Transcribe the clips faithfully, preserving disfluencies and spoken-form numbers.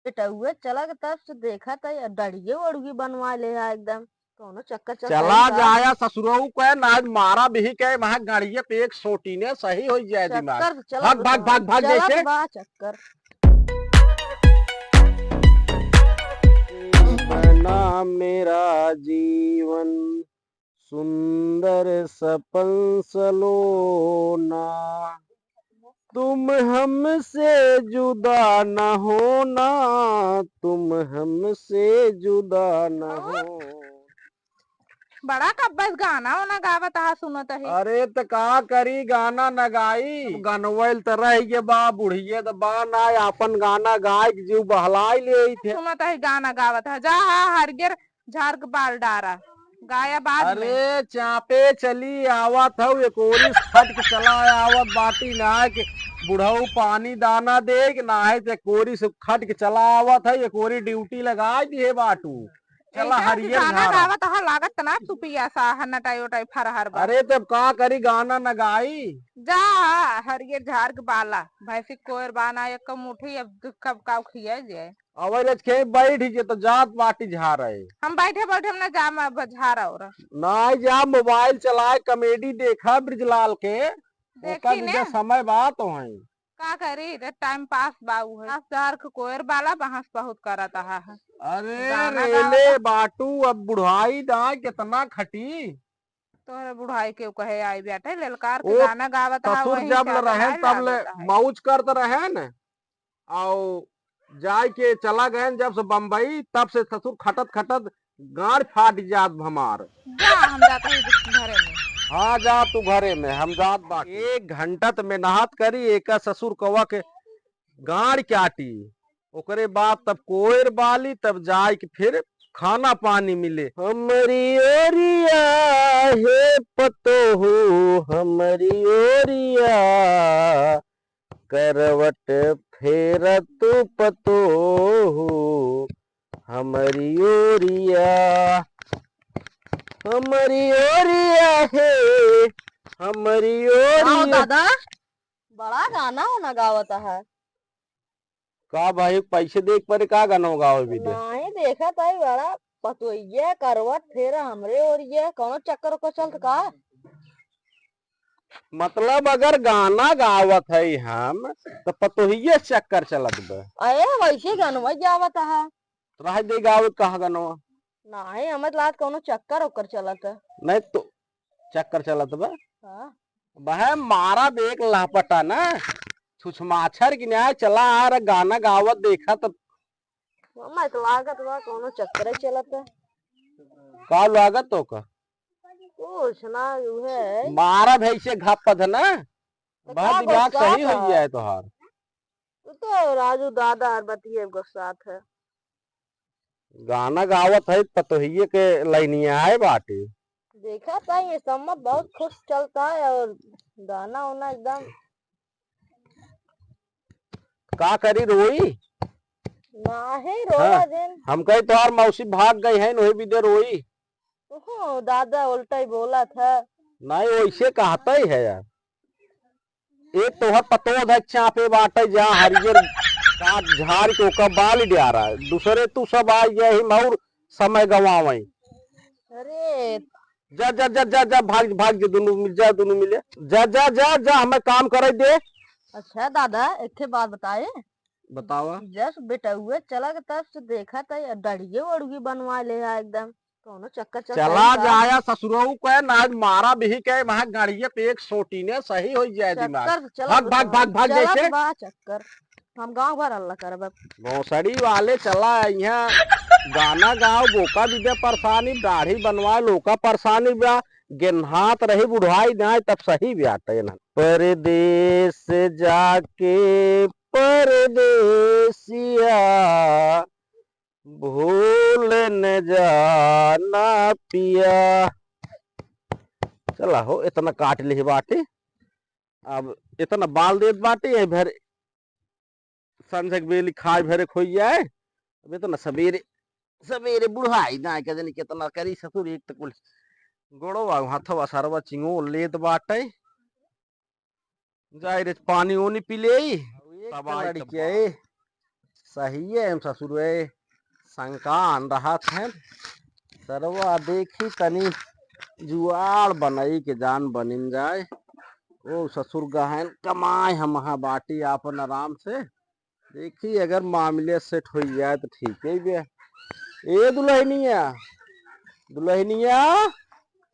बेटउए चला के तब से देखत है, डड़िए ओड़िए बनवा ले है एकदम। कौनो चक्कर चलत चला है का? जाया ससुरऊ के, ना मारा बिही के, वहाँ गाड़िए पे एक सोटी ने सही हो जाए दिमाग। चक्कर से चलत भाग, भाग, बा। भाग, भाग चलत जैसे। बा चक्कर। बना मेरा जीवन सुंदर सपन सलोना, तुम हमसे जुदा न होना, तुम हमसे जुदा न हो। बड़ा कब्बस गाना ओना गावत हा, सुनत ही। अरे त का करी, गाना न गाई, गनवैल त रह गे बा, बुढ़िए त बा ना, आपन गाना गाय के जीव बहलाई ले थे। सुनत ही गाना गावत हा, जा हा हरियर झाड़ के बाल डारा, गाया बाद में। अरे चापे चली आवत हऊ, एकोरी से खट के चला आवत बाटी, ना कि बुढ़ऊ पानी दाना दे कि ना है, तो एकोरी से खट के चला आवत है, एकोरी ड्यूटी लगा दिए बाटू। चला ऐसे हरियर गाना झाड़ा। गावत हा, लागत ना तू पियासा हा, नटाई उटाई फरहर बा। अरे तब का करी, गाना न गाई। जा हरियर झाड़ के बाला, भैंसी कोयर बाना एक मुठी, अब कब काऊ खिया जाए। अबे रच के बैठ जे तो जात बाटी झारे। हम बैठे बैठे हम ना जाम, अब झारा और। नाई जा, मोबाइल चलाए, कॉमेडी देखा ब्रिजलाल के। देखी ओका ने। बीचा समय बात होई। का करी रे, टाइम पास बा उहे। दस हजार के कोयर बाला बहस बहुत करत हा। अरे गाना रेले गावत हा। बाटू, अब बुढ़ाई दाई कितना खटी। तोहरे बुढ़ाई के कहे आई बेटे, ललकार के ओ, गाना गावत हा, ससुर वही जब से ल अपन रहेन आई तब ले लागत हा। मौज करत रहेन। आओ जाए के चला गए जब से बम्बई, तब से ससुर खटत खटत गाड़ फाट जात हमार। जा, हम जात ही घरे में। हाँ, जा तू घरे में, हम जात बा। एक घंटा त मेहनत करी, एका ससुर कवा के गाड़ काटी, ओकरे बाद तब कोयर बाली, तब जाए के फिर खाना पानी मिले। हमरी ओरिया हे पतोहू, हमरी ओरिया, करवट फेरा तू पतोहू, हमरी ओरिया, हमरी ओरिया हे, हमरी आओ ओरिया। दादा, बड़ा गाना होना गावत है। का भाई, पैसे देख परे का गाना गावे भी दे? नहीं, देखत है बड़ा पतोहिया करवट फेरा हमरे ओरिया, कौनो चक्कर ओकर चलत का? मतलब अगर गाना गावत है हम, तो पतोहिया चक्कर चलत बा। अरे वैसे गानवा गावत है। तो रह दे गावे कहा गानवा। नहीं, हमें लात कौनो चक्कर ओकर चलत है। नहीं तो चक्कर चलत बा। हाँ। बहे मारा देख लहपटा ना, छुछमाछर की न्याय चला आ रहा, गाना गावत देखा तो। हमें तो लागत बा कौनो चक्कर चलत है। का लागत तो का? कुछ ना, उहे। मारा भैंसे घापत है ना, तो बस का दिमाग गुस्सा सही हो था? जाए तोहार। तू तो राजू दादा और बतिये गुस्सात है। गाना गावत है, पतोहिए के लाइनिया है बाटे। देखा था, ये सम्मत बहुत खुश चलता है और गाना वाना एकदम। का करी, रोई? नाहीं, रोवा हाँ, जिन। हम कही तोहार मौसी भाग गई है, वही भी दे रोई। ओहो, दादा उल्टा ही बोला था। नहीं, वैसे कहता ही है यार। एक तोहर पतोह है चापे बाटे, जा हरियर काट झाड़ के ओकर बाल डारा। दूसरे तू सब आ गए ही मौर समय गवावे। अरे। जा, जा, जा, जा, जा, भाग, भाग जे, दोनों मिल जा, दोनों मिले। जा, जा, जा, जा, हमें काम करे दे। अच्छा दादा, एक ठे बात बताए। बतावा। जस बेटउए चला के तब से देखा था, डड़िए ओड़िए बनवा ले है एकदम। कौनो चक्कर चक्कर चला का? जाया ससुरऊ के, ना मारा बिही के, वहाँ गाड़िए पे एक सोटी ने सही हो जाए दिमाग। चक्कर से चलत भाग, भाग, बा। भाग, भाग चलत जैसे। बा चक्कर। हम गाँव भर हल्ला करब। भोसड़ी वाले चला यहाँ गाना गाओ, बोका भी दे परेशानी, दाढ़ी बनवाए, लोका परेशानी बा, गेन्हात रही बुढ़ाई जाए, तब सही बाटे ना। परदेस जाके परदेसिया भूल न जाना पिया। चला हो, इतना काट लिही बाटे। अब इतना बाल देत बाटे, यही भर संझक बेली खाए भरे खोई जाए। अब इतना सबेरे, सबेरे बुढ़ाई ना के जनी कितना करी ससुर, एक तो कुल गोड़वा, हाथवा सरवा चिंगो लेत बाटे। जाई रे, पानी ओनी पी लेई, एक तब आई, लड़की तब आई। सही है, हम ससुरे संकान रहत हैं। सरवा देखी तनी जुआड़ बनई के जान बनिन जाए। ओ ससुर गहन कमाए हम हा बाटी आपन आराम से। देखी अगर मामले सेट हो जाए तो ठीक है बे। ए दुल्हनिया, दुल्हनिया।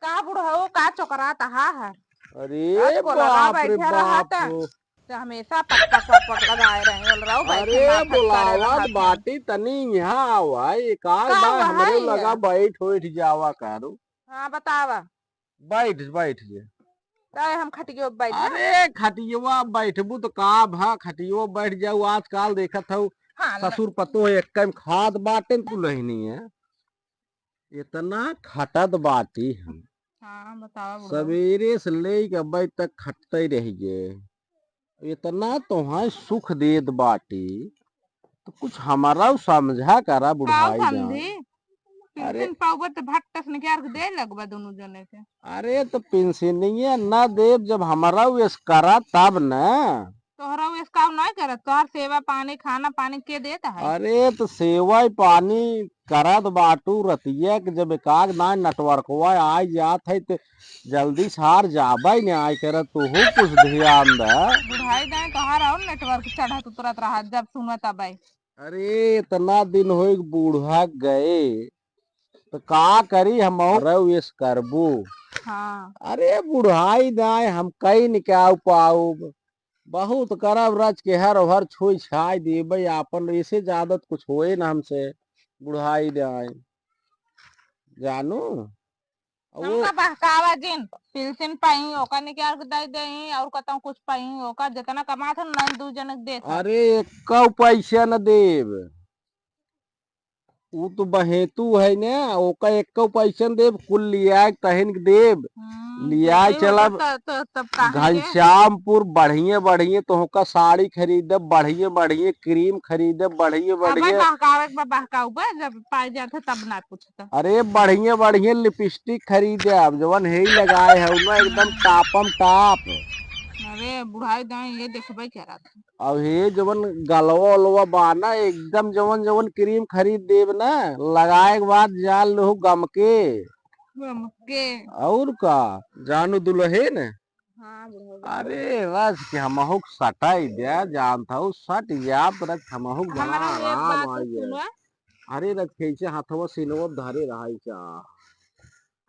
का बुढ़ऊ, का चोकरात हा है? अरे आज बोला ना बाप रे बैठे रहा बाप था। हो। तो हमेशा पक पक पक पक लगाए रहे, बोल रहा हूँ, बैठे अरे ना फटकारे बुलावत रहा था। बाटी तनी यहाँ आवा, एक आध का बार हुआ हमरे है लगा ये? बैठ उठ जावा करू। हाँ, बतावा। बैठ, बैठ जे। तय हम खटियो बैठ। अरे, खटियवा बैठबू तो का भा, खटियो बैठ जाऊ। आजकल देखत हऊ, हाँ, ल- ससुर पतोह एक में खात बाटे न दुलहिनी है। इतना खटत बाटी हम। हाँ, बतावा बुढ़ऊ। सवेरे से लेके अबे तक खटते रहिए। इतना तोहार सुख देत बाटी, तो कुछ हमारा समझा करा का बुढ़ाई जान। समझी? अरे। पेंशन पाउबा तो भट्ट से निकाल के दे लगबा दोनों जने के। अरे तो पेंशनिया ना देब, जब हमारा वेस करा तब न। तोहरा वेस काम नहीं करत, तोहर सेवा पानी, खाना पानी के देत है? अरे तो सेवा पानी करत बाटू रतिया के, जब एकाग ना नेटवर्कवा आ जात है तो जल्दी सार जाबे न आय करत, तोहू कुछ ध्यान द। बुढ़ाई दाएं तोहार और नेटवर्क चढ़त उतरत रहा, जब सुनत अबे। अरे इतना दिन होई बूढ़ा गए, तो का करी हम और रउएस करबू। हाँ। अरे बुढ़ाई दाएं हम कई निकाउ पाउब, बहुत करब रच के हर ओहर छुई छाई देबे आपन, ऐसे ज्यादा तो कुछ होए न हमसे बुढ़ाई दाएं। जानू? अब वो हमका बहकावा जिन, पेंशन पाई, ओकर निकाल के दे देई, और कतहूँ कुछ पाई, ओकर जितना कमात हन, नन दू जनक देत हन। अरे, एक्कउ पैसा न देब। ऊ तो बहेतू है न, ओका एक्कउ पैसा न देब, कुल लियाए के तहिन के देब। हम्म, लियाए देबे चलब। होता त-, त-, तब काहे के? घनश्यामपुर बढ़िया बढ़िया तोहका साड़ी खरीदब, बढ़िया बढ़िया क्रीम खरीदब, बढ़िया अब बढ़िया बहकावे के बा, बहकाऊ बा, जब पाए जात है तब ना पूछ। अरे बढ़िया बढ़िया लिपस्टिक खरीदे, अब जवन हे लगाए है ना एकदम टापम टाप। अरे बुढ़ाई दाई ये देखबे क्या रात। अब हे जवन गलवा उलवा बा ना एकदम जवन जवन क्रीम खरीद देब ना, लगाए के बाद जान लो गम के। गम के। और का जानू दुलहिन। हाँ, बुढ़ऊ। अरे, रच के हमहू के सटाई दे, जानत हऊ, सट जाब, रच हमहू के बड़ा हमारा एक आराम बात आई है। सुनो। अरे, रच कैसे हथवा सीनवा धरे रहाई का।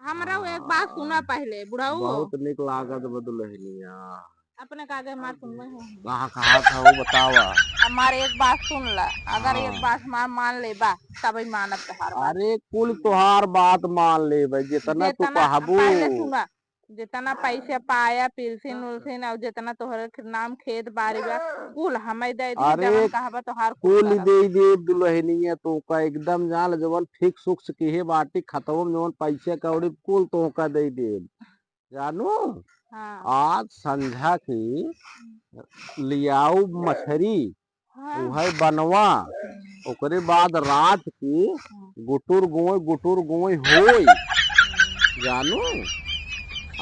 हमरा वो एक बात सुना हाँ। पहले, बुढ़ऊ हो। बहुत निक लागत बा दुलहिनिया। अपने का आगे हमार सुनबे हो। कहाँ, कहाँ था वो बतावा। हमार एक बात सुन ला, अगर एक हाँ। बात हमार मान लेबा, तबे मानब तोहार बात। अरे, कुल तोहार बात मान लेबे, जितना तू जितना, कहबू। पहले सुना, जितना पैसा पाया, पिलसिन हाँ, हाँ। उलसिन, और जितना तोहरे खे-, नाम खेत बारी बा, कुल हमें दे दी, अरे, जवन कहबा तोहार कुल कुल करब। दे दे दुलहिनिया, तो का एकदम जान, जवन फिक्स उक्स किहे बाटी, खतवा में जवन पैसा कौड़ी, कुल तोहका दे दे। जानू, हाँ। आज संझा की लियाऊ मछरी, हाँ। उहै बनवा, ओकरे बाद रात की हाँ। गुटुर गोय, गुटुर गोय होई। जानू,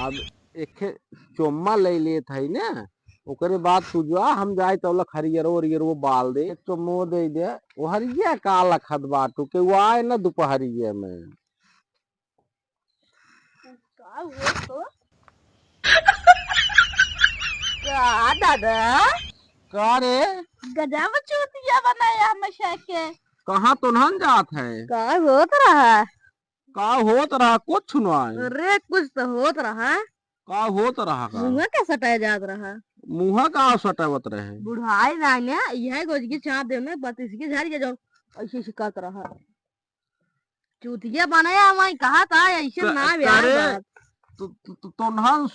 अब एक चोम्मा ले लेत है ना, ओकरे बाद तू जा, हम जाए तौला हरियरो, हरियरो बाल दे, एक चोम्मो दे दे। वो हरिया का लखत बाटू के, वो आए ना दोपहरिया में। का हुआ तो? का दादा? का रे? गजब चूतिया बनाया हमेशा के। कहाँ तो नहन जात है? का होत रहा? का होत रहा? कुछ सुनाए। अरे, कुछ तो होत रहा। का होत रहा का? मुँह का सटाया जात रहा? मुँह का सटावत रहे? बुढ़ाई ना ने, यह गोज के चाँद दे में बत्तीस के झाड़ के जाओ, ऐसे सिखात रहा। चूतिया बनाया, वहीं कहा था, ऐसे क-, ना यार करे, बात। तो, तो, तो, तोन्हन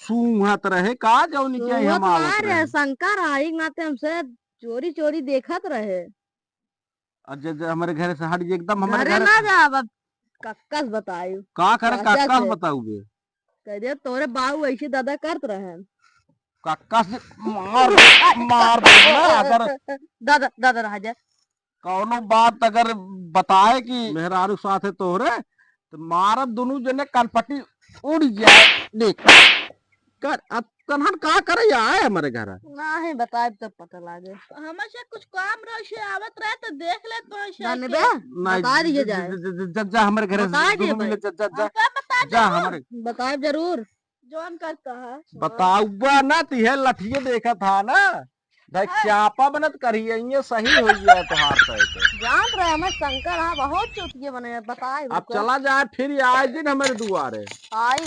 सूंघत रहे का, जौन के सूंघत हम आवत ना रहे, रहे? शंका रहा, एक नाते हमसे चोरी चोरी देखत रहे। और जे, जे हमारे घर से हट जे, एकदम हमारे घरे घर ना जाब, अब कक्कस बतायु। का करे, राजा कक्कस से। बताऊ बे? कह दे, तोरे बाऊ ऐसे दादा करत रहे। कक्कस मार, मार दे ना, अगर दादा, दादा रह जा। कौनो बात अगर बताए कि मेहरारू साथ है तोहरे, तो मारब दुनू जने कनपटी उड़ जाए। देख, कर, अब कन्हन का करे आए हमरे घर? नाहीं बताइब तब पता लागे। हमसे कुछ काम रहे से आवत रहे तो देख ले तो ऐसे जाने ऐसे। बे, नहीं, बता दिए ज-, जाए। ज-, ज-, ज-, जा हमरे घर से बता दिए दूर भाई। मिले, जा, जा, जा, हमका बता जा जरूर। हमरे। बताइब जरूर। जौन करता है। बताउबा ना, तिहे लठिए देखा था ना। देख, हाँ। स्यापा बनत करिए, ये सही हो गया तोहार साइड। जान रहे हमें शंकर, हाँ, बहुत चुतिये बने, बताए अब उनको। चला जाए, फिर आए दिन हमरे दुआरे। आई।